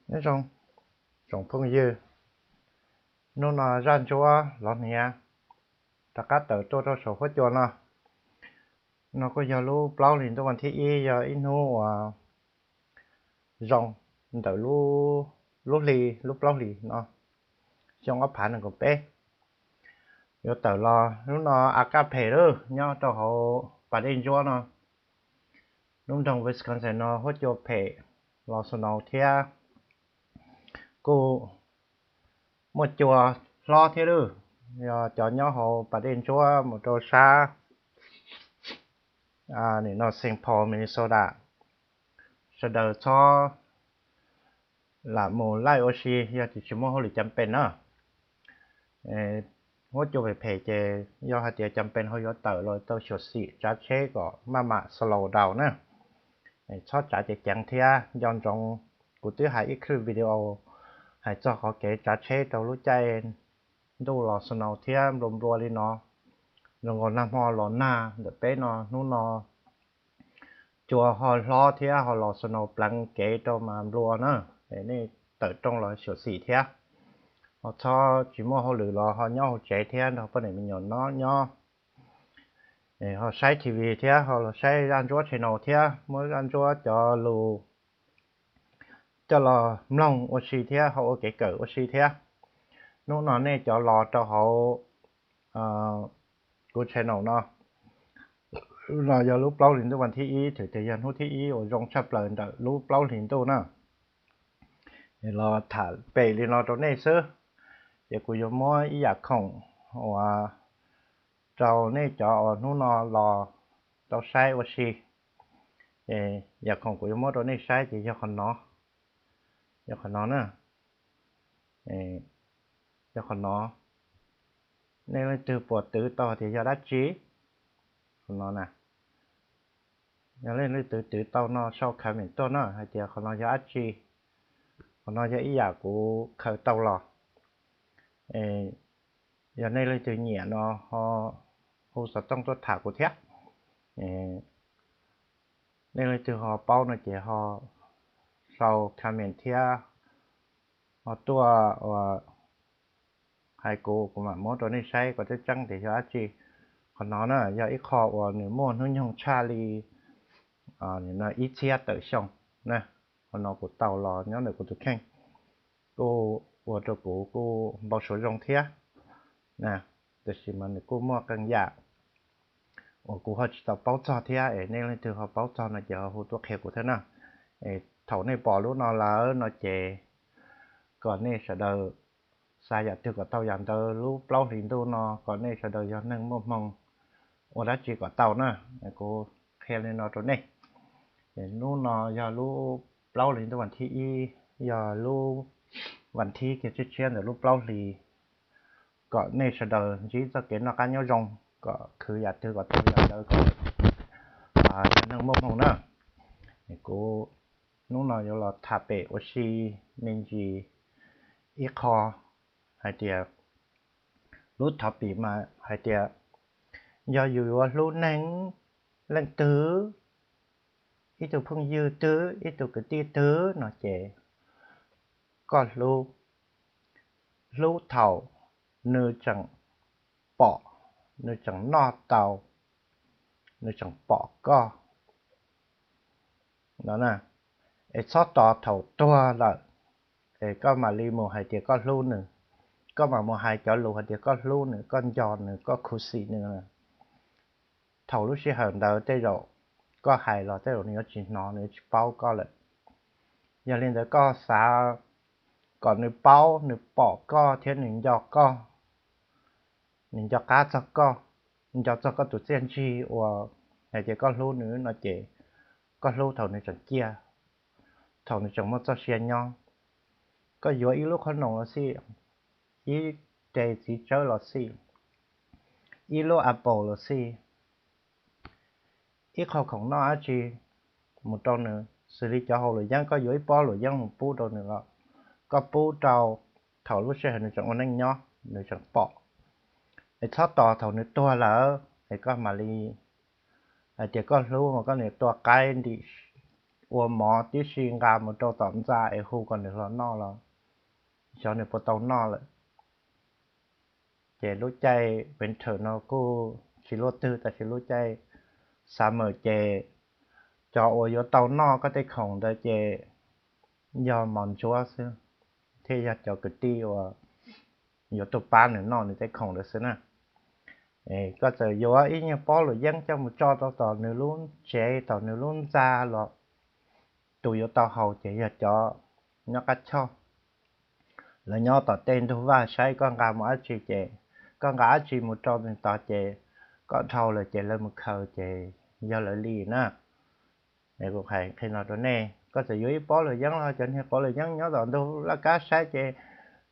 Nyob zoo, tsoom phooj ywg, hnub no zaj ntsuab los hniav rov qab tawm tuaj rau saum huab cua no. No kuj yog lub plaub hlis ntuj vas thib ib, yog ib hnub uas zoo ntawm lub hli, lub plaub hlis no, xyoo ob phav nees nkaum peb. Yuav tawm los hnub no a kaj phem lawm nyob rau hauv pas dej ntsuab no. Lub nroog Wisconsin no huab cua phem, los snow thiab, kuj muaj cua hlob thiab lawm. Yog cov nyob hauv pas dej ntsuab mus rau sab nim no Saint Paul, Minnesota, sawv daws txhob lam mus laij ua si yog tias tsis muaj hauj lwm cam pes na. Huab cua phem phem ces yog hais tias cam pes ho yuav tawm los tau xyuam xim tsav tsheb kom maj mam slow down na. Txhob tsav ceev ceev thiab. Nco ntsoov, kuv twb hais ib clip video hais txog qhov kev tsav tsheb rau lub caij ntuj los snow thiab nplua nplua li no, zoo nkaus nag hmo los nag ntawm peb no. Hnub no cua ho hlob thiab ho los snow pleev kev rau mas nplua na. Nej tawm rooj los xyuam xim thiab. Ho txhob, tsis muaj hauj lwm los ho nyob hauv tsev thiab nrog poj niam me nyuam no nyob. Ho saib T V thiab ho los saib zaj ntsuab channel thiab, muab zaj ntsuab cov lus coj los mloog ua si thiab ho ua kev kawm ua si thiab. Hnub no nej cov los rau hauv kuv channel no, no yog lub plaub hlis ntuj vas thib ib, thwm tias yog hnub thib ib uas zoo tshaj plaws ntawm lub plaub hlis ntuj na. Los tham pem li no rau nej xwb, ces kuv yuav muab ib yam khoom uas rau nej cov uas hnub no los tau saib ua si. Ces yam khoom kuv yuav muab rau nej saib ces yog qhov no, yog qhov no na, yog qhov no. Nej leej twg puas twv tau tias yog dab tsi? Qhov no na, yog nej leej twg twv tau no sau comment tuaj na hais tias qhov no yog dab tsi. Qhov no yog ib yam kuv khaws tau los. Yog nej leej twg nyiam no ho hu xov tooj tuaj tham kuv thiab. Nej leej twg ho paub no ces ho sau comment thiab ho tuaj ua hais kuv, kuv mam muab rau nej saib kom tseeb tseeb tias yog dab tsi. Qhov no na yog ib qho uas nws muaj hnub nyoog tshaj li ib txhiab tawm xyoo na. Qhov no kuv tau los nyob ntawm kuv tus kheej, kuj ua rau kuv kuj npau suav zoo thiab na. Tiam sis mas nws kuj muaj qee yam uas kuv ho tsis tau paub txog thiab, es nej leej twg ho paub txog no ces ho hu tuaj qhia kuv thiab na. Es thaum nej pom lub no lawm no ces kom nej sawv daws xav yam twg kom tau yam ntawd. Lub plaub hlis ntuj no kom nej sawv daws yog neeg muaj hmoo ua dab tsi kom tau na. Kuv qhia li no rau nej. Hnub no yog lub plaub hlis ntuj vas thib ib, yog lub vas thib kiag tshiab tshiab ntawm lub plaub hlis, kom nej sawv daws ntsib txoj kev noj qab nyob zoo, kom khwv yam twg kom tau yam ntawd kom yog neeg muaj hmoo na. Kuv hnub no yuav los tham pem ua si me ntsis ib qho hais tias lub topic mas hais tias yog yus yuav hlub neeg leej twg, ib tug phooj ywg twg, ib tug kwv tij twg no ces koj hlub, hlub thaum nws tseem pom, nws tseem noj tau, nws tseem pom koj no. Es txhob tos thaum tuag lawm es koj mam li mus hais tias koj hlub nws, koj mam mus hais cov lus hais tias koj hlub nws, koj nco nws, koj khuv xim nws. Thaum lub sij hawm ntawd tej zaum koj hais los tej zaum nws yuav tsis hnov, nws yuav tsis paub koj lawm. Yog li ntawd koj xav kom nws paub, nws pom koj thiab nws nco koj, nws nco qab txog koj, nco txog koj tus txiaj ntsig uas hais tias koj hlub nws no ces koj hlub thaum nws tseem ciaj, thaum nws tseem muaj txoj sia nyob. Koj yuav ib lub qhob noom los xij, ib re txiv tsawb los xij, ib lub apple los xij, ib qho khoom noj dab tsi mus rau nws, xws li cov hauv luam yeeb, koj yuav ib pob luam yeeb mus pub rau nws los koj pub rau thaum lub sij hawm nws tseem ua neej nyob nws tseem pom. Es txhob tos thaum nws tuag lawm es koj mam li hais tias koj hlub mas koj niam tua qaib ntim ua mov tib si nqa mus rau tom ntxa es hu kom nws los noj los xyov nws puas tau noj lawm. Ces lub caij winter no kuj tsis luaj twg, tab sis lub caij summer ces cov uas yuav tau noj koj tej khoom ntawd ces yog mos ntsuab xwb, thiab yog cov kwv tij uas yuav tuaj pab nws noj nws tej khoom ntawd xwb na. Koj txawm yuav ib nyuag pob luam yeeb coj mus tso rau tom nws lub tsev, tom nws lub ntxa los tus yuav tau haus ces yog cov nyob qab choj. Lawv nyob tom tej ntug vaj saib koj nqa mus dab tsi ces, koj nqa dab tsi mus rau nws tod ces koj dhau lawm ces lawv mus khaws ces yog lawv li na. Kuv hais qhia no rau nej, koj txawm yuav ib pob luam yeeb los cov niag pob luam yeeb nyob tom ntug laj kab saib ces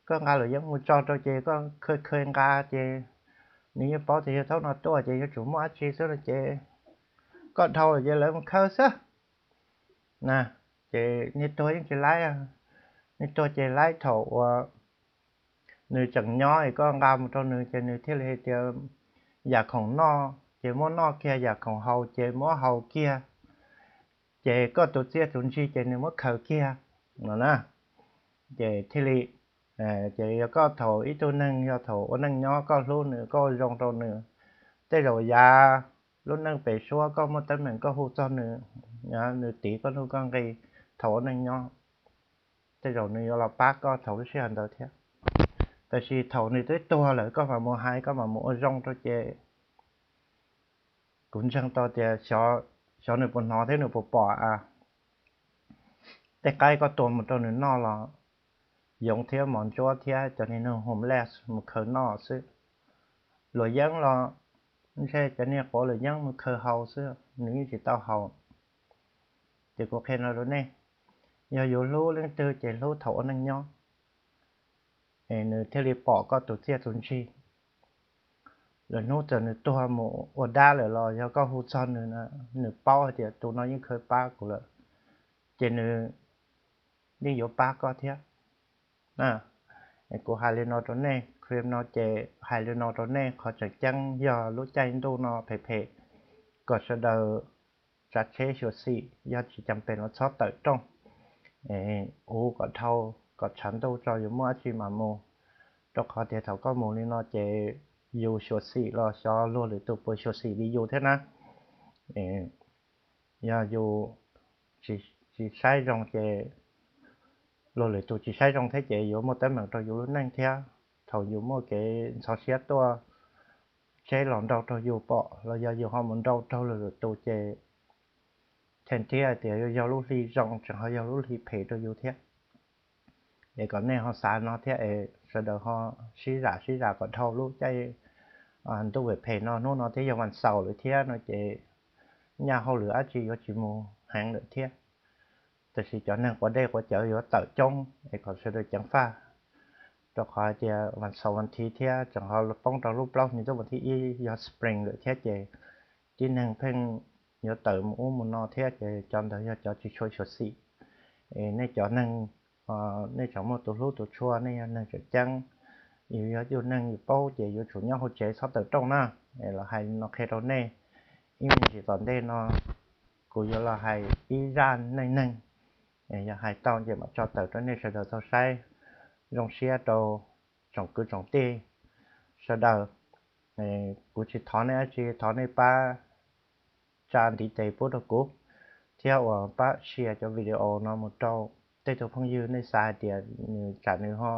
koj nqa luam yeeb mus tso rau ces koj khaws khaws nqa ces nws yeej paub tias yog thaum no tuaj ces yuav tsum muaj dab tsi xwb no ces koj dhau lawm ces lawv mus khaws xwb na. Ces niag tuag yeej tsis laib, niag tuag ces laib thaum uas nws tseem nyob es koj nqa mus rau nws ces nws thiaj li hais tias yam khoom noj ces muab noj kiag, yam khoom haus ces muab haus kiag, ces koj tus txiaj tus ntsig ces nws muab khaws kiag no na. Ces thiaj li, ces yog koj thaum ib tug neeg yog thaum ua neej nyob koj hlub nws, koj ua zoo rau nws, tej zaum yav lub neej pem suab koj muaj teeb meem koj hu txog nws, nws tiv koj nuj koj nqi thaum ua neej nyob, tej zaum nws yuav los pab koj thaum lub sij hawm ntawd thiab. Tab sis thaum nws twb tuag lawm koj mam mus hais, koj mam mus ua zoo rau ces kuv ntseeg tau tias xyov nws puas hnov thiab nws puas pom a. Tej qaib koj tua mus rau nws noj los yoov thiab mos ntsuab thiab cov niag neeg homeless mus khaws noj xwb. Luam yeeb los ntshe cov niag quav luam yeeb mus khaws haus xwb, nws yeej tsis tau haus. Ces kuv qhia no rau nej, yog yus hlub leej twg ces hlub thaum ua neej nyob, es nws thiaj li pom koj tus txiaj tus ntsig. Lwm hnub txawm nws tuag mus ua dab lawm los yog koj hu txog nws, nws paub hais tias tus no yeej khaws pab kuv lawm, ces nws yeej yuav pab koj thiab. Kuv hais li no rau nej, clip no ces hais li no rau nej, qhov tseem ceeb yog lub caij ntuj no phem phem, kom sawv daws tsav tsheb xyuam xim, yog tsis cam pem los txhob tawm rooj, ua kom dhau, kom tshav ntuj tso yus muaj dab tsi mam mus. Rau qhov tias thaum koj mus li no ces yus xyuam xim los xyov luag lwm tus puas xyuam xim li yus thiab na. Yog yus tsis saib zoo ces luag lwm tus tsis saib zoo thiab ces yuav muaj teeb meem rau yus lub neej thiab. Thaum yus muaj kev ntxhov siab tuaj, tsheb los nrau raug yus pom los yog yus ho mus nrau raug luag lwm tus ces tseem thiab hais tias yuav yog lub hli zoo tseem ho yog lub hli phem rau yus thiab. Es kom nej ho xav no thiab es sawv daws ho sib zam sib zam kom dhau lub caij ntuj phem phem no, hnub no thiab yog vas xaum lawm thiab no ces nyaj hauj lwm dab tsi yuav tsis mus heev lawm thiab. Tab sis cov neeg quav dej quav cawv yuav tawm coob es kom sawv daws ceev faj, rau qhov hais tias vas xaum vas thiv thiab tseem ho poob rau lub plaub hlis ntuj vas thib ib yog spring lawm thiab ces tib neeg pheej yuav tawm mus ub mus no thiab ces cov ntawd yog cov tsis tshua xyuam xim. Es nej cov neeg, nej tseem muaj tus hlub tus tshua, nej yog neeg tseem ceeb, yus yog ib tug neeg yus paub ces yuav tsum nyob hauv tsev txhob tawm rooj na. Es los hais no qhia rau nej, ib me ntsis tom ntej no kuv yuav los hais ib zaj neej neeg, yog hais tau ces mam tso tawm rau nej sawv daws tau saib. Zoo siab rau tsoom kwv tsoom tij sawv daws, kuv tsis thov nej dab tsi, thov nej pab tsa ntiv tes pub rau kuv, thiab uas pab share cov video no mus rau tej tug phooj ywg nej xav hais tias nws tsam nws ho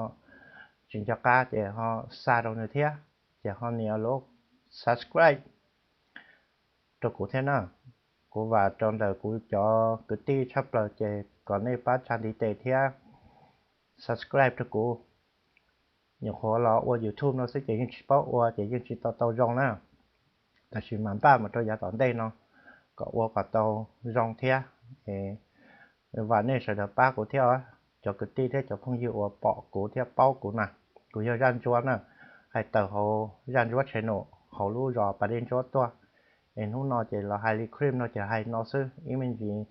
tsis nco qab ces ho xa rau nws thiab, ces ho nias lub subscribe rau kuv thiab na. Kuv vam rau ntawm kuv cov kwv tij tshaj plaws ces kom nej pab tsa ntiv tes thiab subscribe rau kuv. Nyuam qhuav los ua YouTube no xwb ces yeej tsis paub ua ces yeej tsis tau tau zoo na, tab sis mas npaj mus rau yav tom ntej no kom ua kom tau zoo thiab. Vam nej sawv daws pab kuv thiab os, cov kwv tij thiab cov phooj ywg uas pom kuv thiab paub kuv na. Kuv yog Zaj Ntsuab na, hais tawm hauv Zaj Ntsuab channel hauv lub zos Pas Dej Ntsuab tuaj. Es hnub no ces los hais li clip no ces hais no xwb, ib me ntsis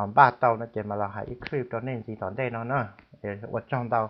npaj tau no ces mam los hais ib clip rau nej ntxiv tom ntej no na. Ua tsaug ntau.